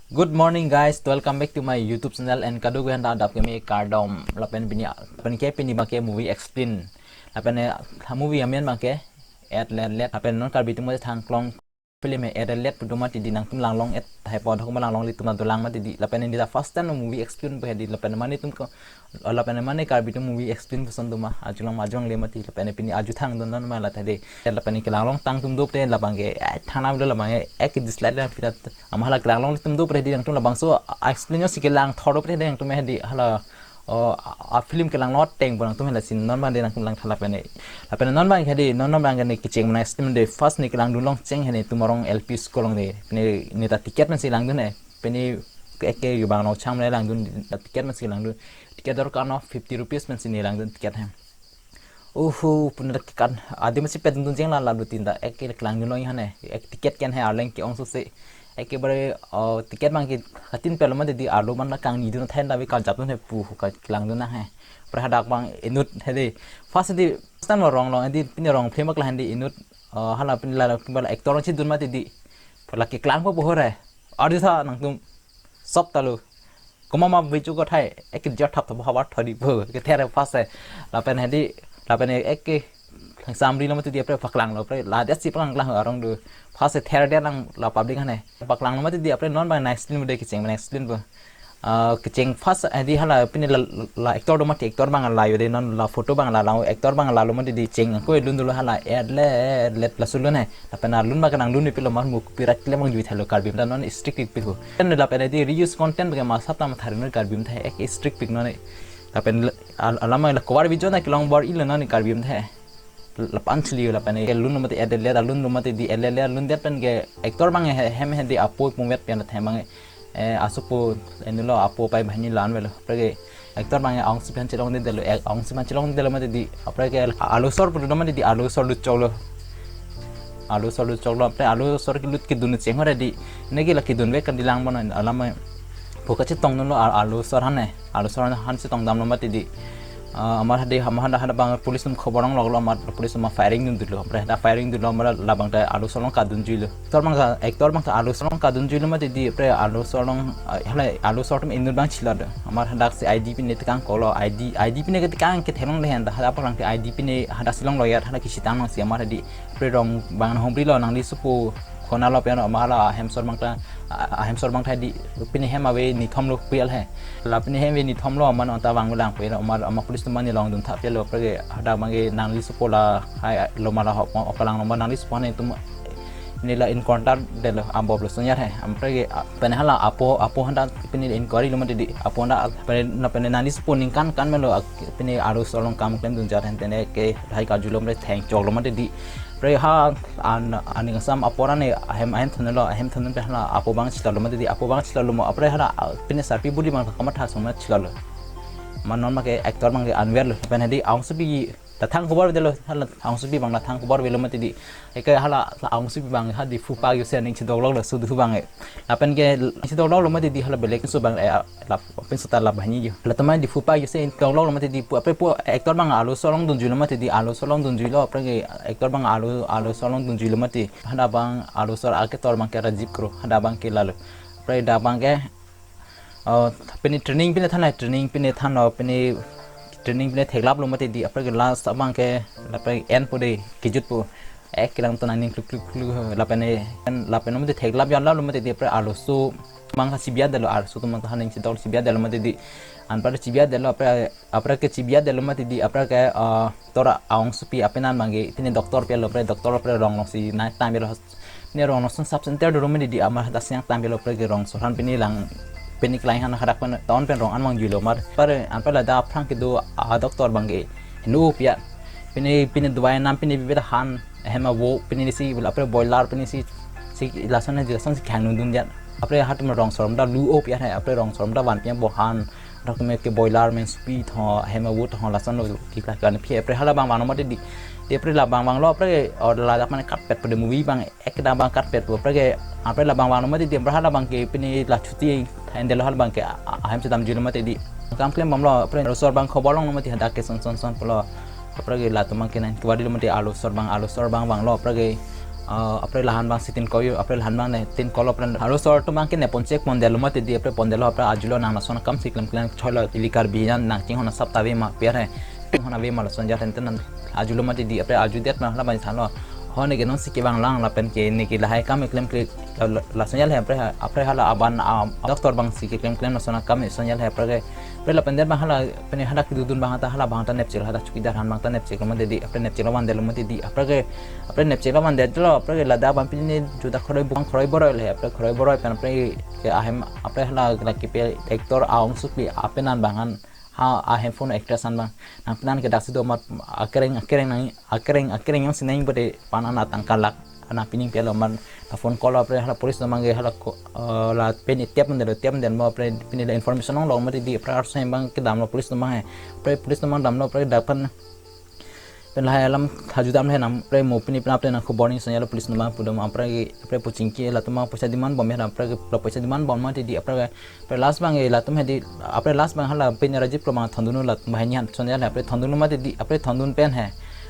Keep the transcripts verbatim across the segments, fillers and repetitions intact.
Good morning guys, welcome back to my YouTube channel and kadokave aphan ta adap keme kardom. Lapen pini, lapen ke pini abangke movie explain. Lapen eh, movie amen abangke Et Let Let. Lapen non Karbi atum thangklong film eh Et Let Let pu do mati di, nangtum langlong-et hai po, thok ma langlongle atum dolang mati di. Lapen ini ta first time movie explain pu hedi, lapen mane atum ko, lapen mane Karbi atum movie explain pu ason do ma, arjulong ma arjulongle mati, lapen pini arjuthang dun non ma la ta de. Lapen kelanglong tang atum dote labangke, eh, thana bilo labangke, eh, ke dislike la pita, ama hala kelanglong atum dote hedi nangtum labangso, ah, explain si kelang thor dote hedi nangtum hedi hala, oh, a, a film kelang lo teng bo nangtum hala scene non abang de nangtum langtha lapen. Lapen non abang hedi, non abang ke ne kecheng mana explain de, first ne kelang dun long cheng hedi Tumorong L P school along de. Ne, ne ta ticket man si lang dun eh. Pini ke, ke yubang nong chang mana lang dun, ticket man si lang dun. Ticket dor kano fifty rupees man si ne lang dun ticket hem. Uhu, pun dak kan, adi masi pet dun jeng la lalu tinda, ek ke kelang dun long hane, ek ticket ken hai arleng ke-ong sose. Ek ke bare, oh, ticket abangke katin pelo mati di, arlo abang kangni dun thenda bi kajap dun hai pu, ka kelang dun nang hai. Apre hadak abang inut hedi. First di, first time lo rong long, di pini rong film kelang di inut, oh, hala pini la, la, la actor si dun mati di. Pala keklangpo bohor hai. Adi sa nangtum sop talu. Komat ma video ko thai, ek jor thap thap havar thodi po, kether first hai. Lapen hedi, lapen ek ke samri lo mati di apre paklang lo, apre la dia si paklang lang arong do. First hai ther dia nang la public hane. Paklang lo mati di apre non abang next scene de kecheng next scene po. Ah, kecheng first hedi hala pini la, la actor do mati, actor abang la yo de non la photo abang la, la actor abang la lo mati di cheng ko lun dolo hala Et Let Let laso lun hai. Lapen arlun abang nang lun pilo mar muk pirat klemang jui thalo Karbi atum ta non strict pik pik ho. Pen lapen di reuse content bagi masa tam thari non Karbi atum ta ek strict pik non. Lapen al-, alam la kovar bijo na kelong bor ilo non Karbi atum ta. Lapan chili lapen ke lun lo mati Et Let Let lun lo mati di Et Let Let lun det pen ke actor abang he, hem hedi apo pumet pen the abang. Eh, asopo, eh, nilo apo pai banghini la-an velo. Apre ke actor abang angsong aphan chelong dun detlo, eh, angsong aphan chelong dun detlo mati di. Apre ke alusor pu do mati di, alusor lut choklo. Alusor lut choklo, apre alusor kelut kedun cheng ho hedi. Ne ke la kedun vek kan di lang bono alam eh. Pu kachetong dunlo al-, alusor hane. Alusor han chetong damlo mati di. Ah, amar hedi, amar hadak, hadak abang police atum khobor longloklo, amar police atum firing dun dunlo. Apre hadak firing dunlo, amar labang ta alusor along kadun juilo. Actor abang ta, actor abang ta alusor along kadun juilo mati di, apre alusor along, ah, hala alusor atum inut abang chilado. Amar hadak si I D pine tekang kolo, I D, I D pine ketekang kethelong lehen, hadak apaklang te I D pine hadak si longlo ya, hadak kisi tang nang si amar hedi, apre rong abang hombrilo nangli sopo khona lo pen amar hala ahemsor abang ta, a-, ahemsor abang ta di pine hem ave nithom lo pu el he. La pine hem ave nithom lo amar nang ta vanglang pu el amar, amar police atum mane long dun tha pu el lo apre ke hadak abang ke nangli sopo la hai lo ma la hok okalang lo ma nangli sopo ne atum ne la encounter detlo ambob lo sonyar he. Apre ke, a, pen hala apo, apo hadak pine inquiry lo mati di. Apo hadak pine na pine nangli sopo ningkan kan melo ak-, pine alusor along kam klem dun jat hen tene ke hai karjulo mati theng choklo mati di. Apre ha an, aning asam apo ra ne ahem, ahem thunlo, ahem thun pen hala apo abang chilalo mati di, apo abang chilalo mo apre hala, a, pine sarpi buri abang kamatha song ma chilalo. Ma non ma ke actor abang ke unaware lo, pen hedi angsong aphi ta thang khobor delo, hala angsong aphi abang ta thang khobor velo mati di. Eke hala angsong aphi abang ha Diphu park yo si aning chedok lok lo sudu abang eh. Lapen ke chedok lok lo mati di hala belek so abang eh, la pinso ta la banghini yo. La teman Diphu park yo si chedok lok lo mati di pu, apre pu actor abang alusor along dun juilo mati di, alusor along dun juilo, apre ke actor abang alu, alusor along dun juilo mati. Hadak abang alusor actor abang ke Rajiv Kro, hadak abang ke lalo. Apre hadak abang ke, oh, pine training pine than, training pine than, oh, pine training pine theklap lo mati di, apre ke last abang ke, apre en pu de, kejut pu. Eh, kelang tonang ning kluk kluk kluk, lapen, lapen lo mati theklap ya lo mati di, apre alusor abang ta chibi-et detlo, alusor atum abang ta haning chedok chibi-et detlo mati di. Anpar chibi-et detlo, apre, apre ke chibi-et detlo mati di, apre ke, ah, tora angsong aphi apenan abang ke, pine doctor pu el lo, apre doctor apre rong along si nangtang pi el lo. Pine rong along si sub center do lo mati di, amar hadak si nangtang pi el lo apre ke rong asor aphan pine lang, pine kelang han hadak pen town pen rong an vang juilo amar. Apre anpar ladak aphrang kedo a doctor abang ke heno pi-et. Pine, pine dawai nam pine bibet han, hem avo pine si apre boiler pine si, si lason na lason si khang nun dun jat. Apre hatum rong asor atum ta lu-o pi-et hai, apre rong asor atum ta van pi-et bo han. Dak me ke boiler men supi tho, hem avo tho lason lo ki ka kan phi, apre hala abang vanglo mati di. Di apre la abang vanglo apre, oh, ladak mane cut pet pu de movie abang, ek dak abang cut pet pu apre ke, apre la abang vanglo mati di, apre hala abang ke pine la chuti endelo hala abang ke, a, a, ahem chedam juilo mati di. Kam klem bomlo, apre alusor abang khobor longlo mati hadak ke son son son pulo. Apre ke latum abang ke nang kewari lo mati alusor abang, alusor abang vanglo, apre ke, Ah, apre lahan abang si tin koyu, apre lahan abang ne tin kolo apre arlosor atum abang ke nepon chek pondetlo mati di apre pondetlo apre ajulo nang lason akam si klemklem cholo ili Karbi an nangchinghon asap ta ave ma pi he. Chinghon ave ma lason ajat hente nang ajulo mati di apre ajudet ma hala abang thanlo. Ho ne ke non si kevang lang lapen ke ne ke lahai akam klemkle la-, la-, lason ajat he apre ha-, apre hala aban, ah, doctor abang si keklemklem lason akam lason ajat he apre ke. Apre lapen det abang hala pene hala kedodun abang ta hala abang ta nepchek hala chowkidar ahan abang ta nepcheklo mati di apre nepcheklo vandetlo mati di apre ke apre nepcheklo vandetlo apre ke ladak abang pini juda khoroi bung khoroi boroi le apre khoroi boroi pen apre ke ahem apre hala la kipi actor Aung Supi apenan abang an ha ahem phone actress an abang nangpenan ke daksi do mat akereng akereng nang akereng akereng jongsi nang bade pan an atangka lak ana pining pelo man la phone call apre hala police atum abang ke hala ko-, eh, lapen itep mende lo tep mende mo apre pini la information longlok mati di apre arso abang kedamlo police atum abang he apre police atum abang damlo apre dak pen pen lahai alam hajudam lahai nam apre mo pini pen apre nang khobor ni sonyalo police atum abang pudam apre ke apre puchingki latum abang poisa demand bom he apre ke poisa demand bom mati di apre ke apre last abang ke latum he di apre last abang hala pini Rajiv Kumar thondunlo latum bahini han sonyalo apre thondunlo mati di apre thondun pen he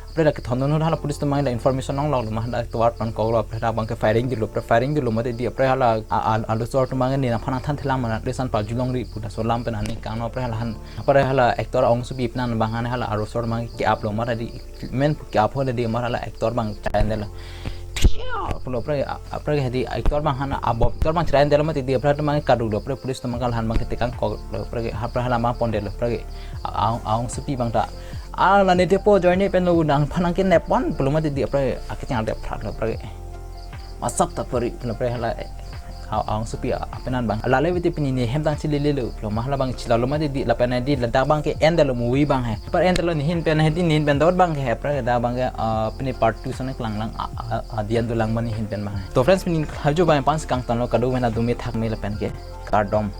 apre la kethondun hala police atum abang la information longloklo ma hala tovar pan koklo apre la abang ke firing dilo apre firing dilo mati di apre hala a-, a-, arlosor atum abang ni nangphan nangthan thelang mana police an pajulongri pu laso alam pen ani kangno apre hala han apre hala actor Aung Supi apenan abang han hala arlosor abang ke-aplo mati di men ke-ap ho di mar hala actor abang chai detlo. Pulo apre, apre ke di actor abang han abo actor abang chai detlo mati di apre atum abang kaduklo apre police atum abang ke lahan abang ke tekang koklo apre ke apre hala abang pondetlo apre ke Aung, Aung Supi abang ta. Ah, la ne depo join ne pen lo nangphan nang ke nepon pulo mati di apre akechang de phratlo apre ke. Masap ta pori pulo apre hala Aung, Aung Supi apenan abang. Lale vete pini ne hem tang chililelo pulo ma hala abang chilalo mati di lapen di ladak abang ke endetlo movie abang he. Par endetlo nihin pen he di nihin pen dot abang ke he apre ke dak abang ke, ah, pini part two sone kelang lang a, a, a, adian dolang abang nihin pen abang he. To friends pini haju abang pans kangtonlo kado mena dumi thak me lapen ke kardom.